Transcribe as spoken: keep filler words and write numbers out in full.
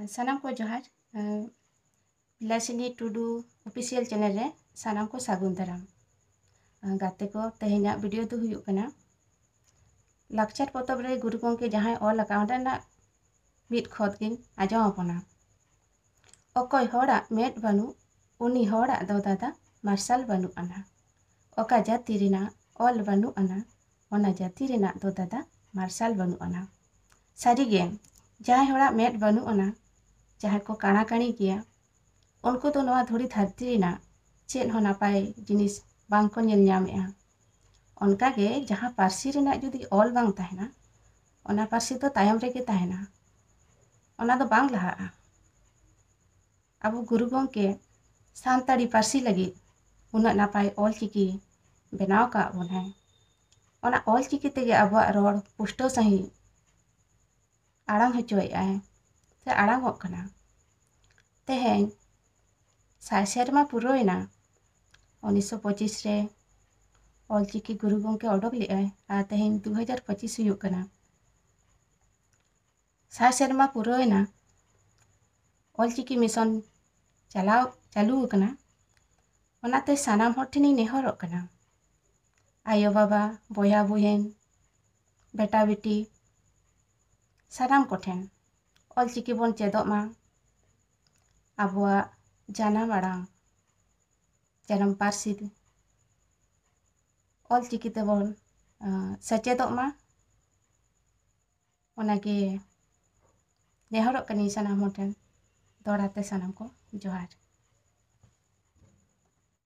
ᱥᱟᱱᱟᱢ ᱠᱚ ᱡᱚᱦᱟᱨ᱾ ᱵᱤᱞᱟᱥᱤᱱᱤ ᱴᱩᱰᱩ ᱚᱯᱷᱤᱥᱤᱭᱟᱞ ᱪᱮᱱᱮᱞ ᱨᱮ ᱥᱟᱱᱟᱢ ᱠᱚ ᱥᱟᱹᱜᱩᱱ ᱫᱟᱨᱟᱢ᱾ ᱜᱟᱛᱮ ᱠᱚ, ᱛᱮᱦᱮᱧᱟᱜ ᱵᱷᱤᱰᱤᱭᱳ ᱫᱚ ᱦᱩᱭᱩᱜ ᱠᱟᱱᱟ ᱞᱟᱠᱪᱟᱨ ᱯᱚᱛᱚᱵ ᱨᱮ ᱜᱩᱨᱩ ᱜᱚᱢᱠᱮ ᱡᱟᱦᱟᱸᱭ ᱚᱞ ᱟᱠᱟᱫ, ᱚᱸᱰᱮᱱᱟᱜ ᱢᱤᱫ ᱠᱷᱚᱛ ᱜᱤᱧ ᱟᱸᱡᱚᱢ ᱟᱵᱚᱱᱟ᱾ ᱚᱠᱚᱭ ᱦᱚᱲᱟᱜ ᱢᱮᱫ ᱵᱟᱹᱱᱩᱜ, ᱩᱱᱤ ᱦᱚᱲᱟᱜ ᱫᱚ ᱫᱟᱫᱟ ᱢᱟᱨᱥᱟᱞ ᱵᱟᱹᱱᱩᱜ ᱟᱱᱟ᱾ ᱚᱠᱟ ᱡᱟᱹᱛᱤ ᱨᱮᱱᱟᱜ ᱚᱞ ᱵᱟᱹᱱᱩᱜ ᱟᱱᱟ, ᱚᱱᱟ ᱡᱟᱹᱛᱤ ᱨᱮᱱᱟᱜ ᱫᱚ ᱫᱟᱫᱟ ᱢᱟᱨᱥᱟᱞ ᱵᱟᱹᱱᱩᱜ ᱟᱱᱟ᱾ ᱥᱟᱹᱨᱤᱜᱮ, ᱡᱟᱦᱟᱸᱭ ᱦᱚᱲᱟᱜ ᱢᱮᱫ ᱵᱟᱹᱱᱩᱜ ᱟᱱᱟ, ᱡᱟᱦᱟᱸᱭ ᱠᱚ ᱠᱟᱬᱟ ᱠᱟᱹᱬᱤ ᱜᱮᱭᱟ, ᱩᱱᱠᱩ ᱫᱚ ᱱᱚᱣᱟ ᱫᱷᱩᱲᱤ ᱫᱷᱟᱹᱨᱛᱤ ᱨᱮᱱᱟᱜ ᱪᱮᱫ ᱦᱚᱸ ᱱᱟᱯᱟᱭ ᱡᱤᱱᱤᱥ ᱵᱟᱝ ᱠᱚ ᱧᱮᱞ ᱧᱟᱢᱮᱜᱼᱟ᱾ ᱚᱱᱠᱟᱜᱮ ᱡᱟᱦᱟᱸ ᱯᱟᱹᱨᱥᱤ ᱨᱮᱱᱟᱜ ᱡᱩᱫᱤ ᱚᱞ ᱵᱟᱝ ᱛᱟᱦᱮᱱᱟ, ᱚᱱᱟ ᱯᱟᱹᱨᱥᱤ ᱫᱚ ᱛᱟᱭᱚᱢ ᱨᱮᱜᱮ ᱛᱟᱦᱮᱱᱟ, ᱚᱱᱟ ᱫᱚ ᱵᱟᱝ ᱞᱟᱦᱟᱜᱼᱟ᱾ ᱟᱵᱚ ᱜᱩᱨᱩ ᱜᱚᱢᱠᱮ ᱥᱟᱱᱛᱟᱲᱤ ᱯᱟᱹᱨᱥᱤ ᱞᱟᱹᱜᱤᱫ ᱩᱱᱟᱹᱜ ᱱᱟᱯᱟᱭ ᱚᱞ ᱪᱤᱠᱤ ᱵᱮᱱᱟᱣ ᱟᱠᱟᱫ ᱵᱚᱱᱟᱭ᱾ ᱚᱱᱟ ᱚᱞ ᱪᱤᱠᱤ ᱛᱮᱜᱮ ᱟᱵᱚᱣᱟᱜ ᱨᱚᱲ ᱯᱩᱥᱴᱟᱹᱣ ᱥᱟᱺᱦᱤᱡ ᱟᱲᱟᱝ ᱦᱚᱪᱚᱭᱮᱫᱼᱟᱭ ᱥᱮ ᱟᱲᱟᱝᱚᱜ ᱠᱟᱱᱟ᱾ ᱛᱮᱦᱮᱧ ᱥᱟᱭ ᱥᱮᱨᱢᱟ ᱯᱩᱨᱟᱹᱣᱮᱱᱟ ᱩᱱᱤᱥᱥᱚ ᱯᱚᱸᱪᱤᱥ ᱨᱮ ᱚᱞ ᱪᱤᱠᱤ ᱜᱩᱨᱩ ᱜᱚᱢᱠᱮ ᱚᱰᱚᱠ ᱞᱮᱫᱼᱟᱭ, ᱟᱨ ᱛᱮᱦᱮᱧ ᱫᱩ ᱦᱟᱡᱟᱨ ᱯᱚᱸᱪᱤᱥ ᱦᱩᱭᱩᱜ ᱠᱟᱱᱟ᱾ ᱥᱟᱭ ᱥᱮᱨᱢᱟ ᱯᱩᱨᱟᱹᱣᱮᱱᱟ ᱚᱞ ᱪᱤᱠᱤ ᱢᱤᱥᱚᱱ ᱪᱟᱞᱟᱣ, ᱪᱟᱹᱞᱩ ᱟᱠᱟᱱᱟ᱾ ᱚᱱᱟᱛᱮ ᱥᱟᱱᱟᱢ ᱦᱚᱲ ᱴᱷᱮᱱᱤᱧ ᱱᱮᱦᱚᱨᱚᱜ ᱠᱟᱱᱟ, ᱟᱭᱳ ᱵᱟᱵᱟ, ᱵᱚᱭᱦᱟ ᱵᱚᱦᱤᱱ, ᱵᱮᱴᱟ ᱵᱤᱴᱤ, ᱥᱟᱱᱟᱢ ᱠᱚᱴᱷᱮᱱ ᱚᱞ ᱪᱤᱠᱤ ᱵᱚᱱ ᱪᱮᱫᱚᱜ ᱢᱟ, ᱟᱵᱚᱣᱟᱜ ᱡᱟᱱᱟᱢ ᱟᱲᱟᱝ, ᱡᱟᱱᱟᱢ ᱯᱟᱹᱨᱥᱤ ᱚᱞ ᱪᱤᱠᱤ ᱛᱮᱵᱚᱱ, ᱟᱸ, ᱥᱮᱪᱮᱫᱚᱜ ᱢᱟ᱾ ᱚᱱᱟᱜᱮ ᱱᱮᱦᱚᱨᱚᱜ ᱠᱟᱹᱱᱟᱹᱧ ᱥᱟᱱᱟᱢ ᱦᱚᱲ ᱴᱷᱮᱱ᱾ ᱫᱚᱦᱲᱟ ᱛᱮ ᱥᱟᱱᱟᱢ ᱠᱚ ᱡᱚᱦᱟᱨ᱾